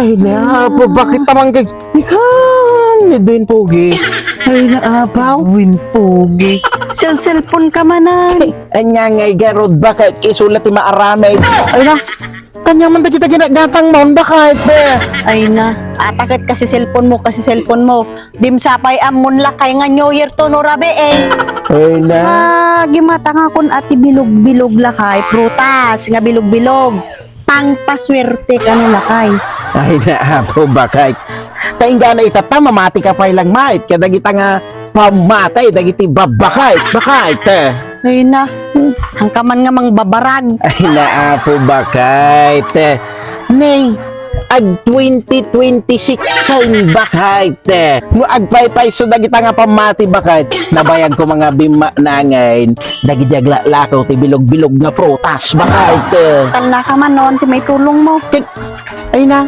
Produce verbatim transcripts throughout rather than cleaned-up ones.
Ay na, Apo, bakit tamang kay, ikan, ni Edwin Pogi. Ay na, Apo. Edwin Pogi. Cellphone ka manan. Anya ngay garud, bakit isulat ti maaramid? Ay na, kanya man dagita ginagatang mo, bakit? Ay na, ata ket kasi cellphone mo, kasi cellphone mo. Dimsapay ammon lakay nga New Year to no rabii. Ay na. Ah, gimatangakon a ti bilog-bilog lakay, prutas nga bilog-bilog. Pangpaswerte kano lakay. Ay na, Apo, bakit? Ta inggana itatta, mamati ka pay lang, mait, kadagita nga pammati dagiti babbakit, bakit? Ay na, hangkaman nga mangbabarag. Ay na, Apo, bakit? Nay, ag twenty twenty-six ay bakit? No agpaypayso dagita nga pammati, bakit? Nabayag ko mga bimma nangen, dagiti aglaklakaw ti bilog-bilog nga prutas, bakit? Tallaka man, no, ti maitulong mo. Kit-, ay na,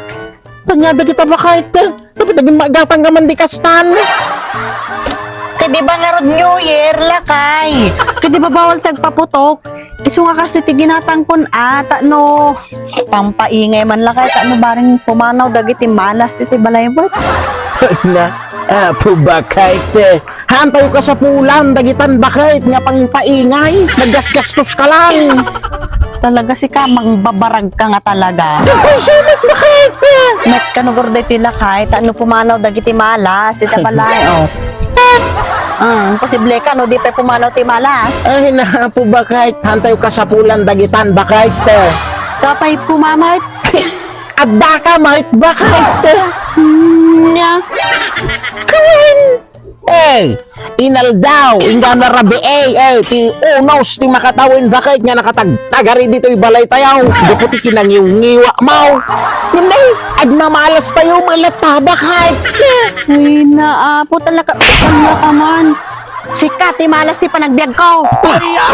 tanya dagita, bakit? Tapos naging magatang ka man di kastan. Kadi ba ngarud New Year, lakay? Kadi ba bawal tagpaputok? Isu nga kasi ti ginatangkon ata no pampaingay man lakay ta no bareng pumanaw dagiti malas ti, ti balay mo. Na, Apo, bakit? Hantayo kasapulan dagitan, bakit nga pangpaingay? Naggasgastos ka lang. Talaga sika, mangbabarag ka nga talaga. Ay, sulit, bakit? Met ka no gurday ti lakay, ta no pumanaw dagiti malas, ti tabalay, oh. Ah, imposible ka, no, di pay pumanaw ti malas. Ay, na, Apo, bakit? Hantayo kasapulan dagitan, bakit? Kapay kumamay. Adda ka, mait, bakit? Nya. Kawin! Eh, inaldaw, inggana rabii, eh, ti unos ti makatawen, bakit nga nakatagtagari ditoy balay tayo? Gapu ti kinangiwngiwa mo. Ngem, eh, agmamalas tayo, malat ta, bakit? Ay, na, Apo, talaga, ano ka man? Sika, ti malas ti panagbiag ko. Ay, ah,